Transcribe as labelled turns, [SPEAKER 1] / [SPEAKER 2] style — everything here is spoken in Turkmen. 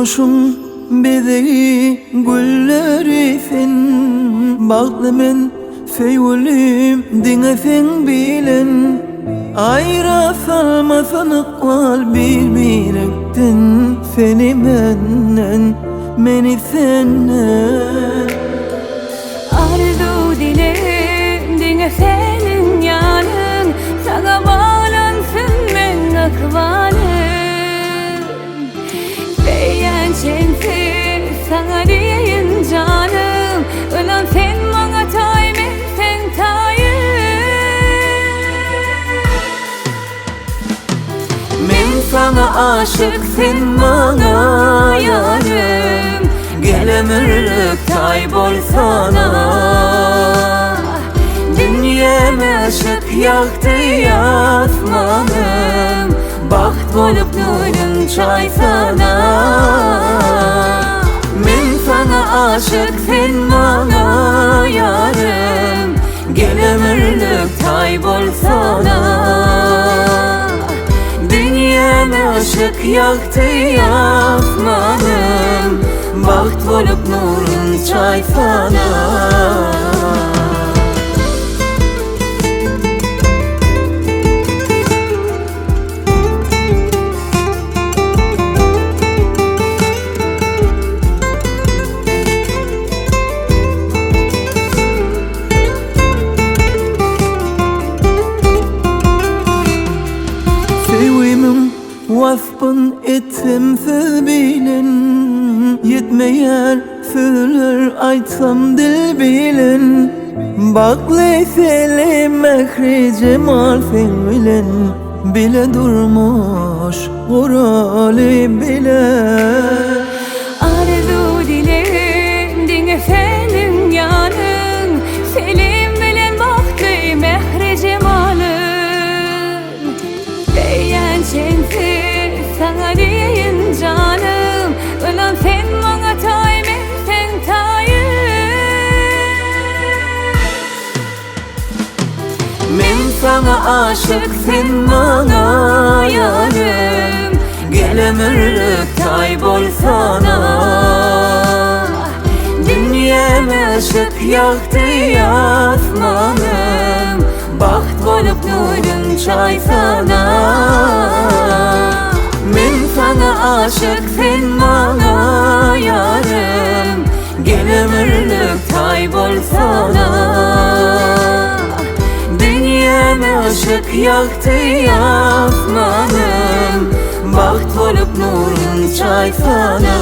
[SPEAKER 1] Durmuşyň bezegi gülleri sen Bagtly men söýgülim diňe seň bilen Aýra salmasyn ykbal bir birekden Seni menden, meni senden.
[SPEAKER 2] Arzuw dilegim diňe seniň ýanyň Saňa baglansyn meň ykbalym Söýýän sensiz saňa diýeýin janym Ynan sen maňa taý men seň taýyň.
[SPEAKER 1] Men saňa aşyk sen maňa ýarym Gel ömürlik taý bolsana Dünýäme yşyk ýagty asmanym Bagt bolup nurun çaýsana Men saňa aşyk sen maňa ýarym Gel ömürlik taý bolsana Dünýäme yşyk ýagty asmanym Bagt bolup nurun çaýsana. Söýgimiň waspyn etsem söz bilen, Ýetmeýär sözler aýtsam dil bilen. Bagtly selim mähri jemal seň bilen, Bile durmuş guraly bile.
[SPEAKER 2] Arzuw dilegim diňe seniň ýanyň, Selim bilen bagtly mähri jemalyň. Söýýän sensiz saňa diýeýin janym, Ynan sen maňa taý men seň taýyň.
[SPEAKER 1] Men saňa aşyk sen maňa ýarym Gel ömürlik taý bolsana Dünýäme yşyk ýagty asmanym Bagt bolup nurun çaýsana Men saňa aşyk sen maňa ýarym Gel ömürlik taý bolsana Dünýäme yşyk ýagty asmanym Bagt bolup nurun çaýsana.